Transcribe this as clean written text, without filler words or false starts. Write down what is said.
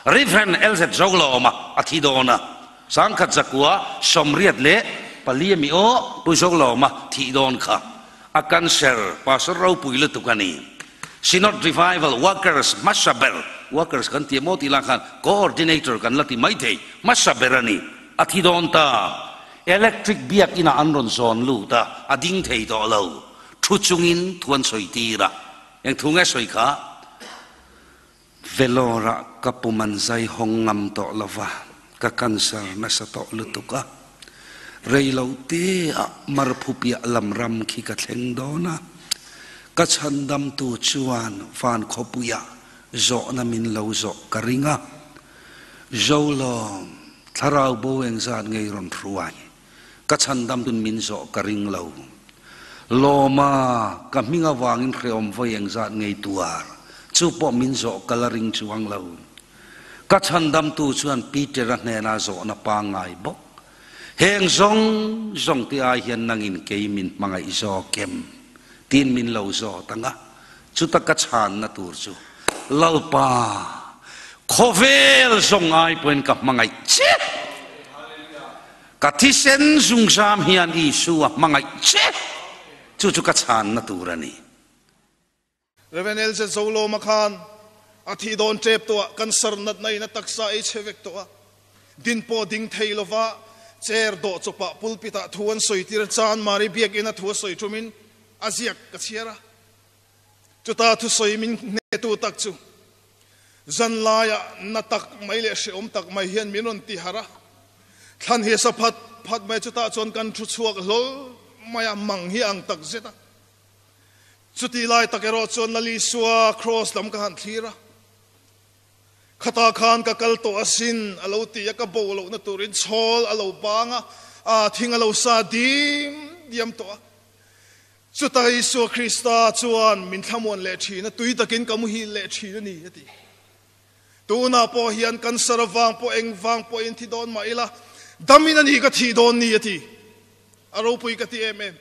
Rev. LZ Zolawma a thi dawn a, 1984 a mi aw Pu Zolawma thih dawn kha a cancer pastor ropui lutuk a ni. Synod Revival Workers hmasa ber, workers kan ti emaw tih lah khan coordinator kan la ti maithei, hmasa ber a ni. A thi dawn ta. Electric biakinah an rawn zawn lut a, a ding thei tawh lo. Thu chungin thu an sawi tir a. Eng thu nge sawi kha? Vellore-ah ka pum an zai hawng ngam tawh lo va, ka cancer nasa tawh lutuk a. Rei lo te ah marphu piah lam ram khi ka thleng dawn a. Ka chhandamtu chuan van khawpuiah zawhna min lo zawh ka ring a. Zolawm, thlarau bo engzat ngei rawn hruai. Ka chhandamtun min zawh ka ring lo. Lawma, ka hming avangin hrehawm vawi engzat ngei tuar, chu pawh min zawh ka la ring chuang lo. Ka chhandamtu chuan Peter-a hnena zawhna pangngai bawk. Heng zawng zawng te ai hian nangin kei min hmangaih zawk em? Tiin min lo zawt ang a, chuta ka chhanna tur chu, Lalpa, khawvel zawng ai pawhin ka hmangaih che. Ka thisen zungzam hian Isua hmangaih che, chu chu ka chhanna tur a ni. Rev. LZ Zolawma khan a thih dawn tep tawh a, cancer natna in a taksa ei chhe vek tawh a, din pawh ding thei lova chair dawh chawpah pulpit ah thu an sawi tir chan Mari biakinn a thu a sawi thumin a ziak ka chhiar a. Chuta thusawi min hnetu tak chu zan laiah na tak mai leh hrehawm tak mai hian min rawn ti harh a. Thlan hi sa phat phat mai chutah chuan kan thu chhuak hlawl mai a, mang hi a ang tak zet a. Chuti lai tak erawh chuan Lal Isua kraws lam ka han thlir a. Khatah khan ka kal tawh asin a lo ti a, ka bo lohna turin chhawl a lo bang a, thing a lo sa dim diam tawh a. Chutah Isua Krista chuan min thlamuan leh thin a, tui takin ka muhil leh thin a ni, a ti. Tunah pawh hian cancer avang pawh eng vang pawhin thi dawn mah ila, damin a ni ka thih dawn ni, a ti. A ropui ka ti em em.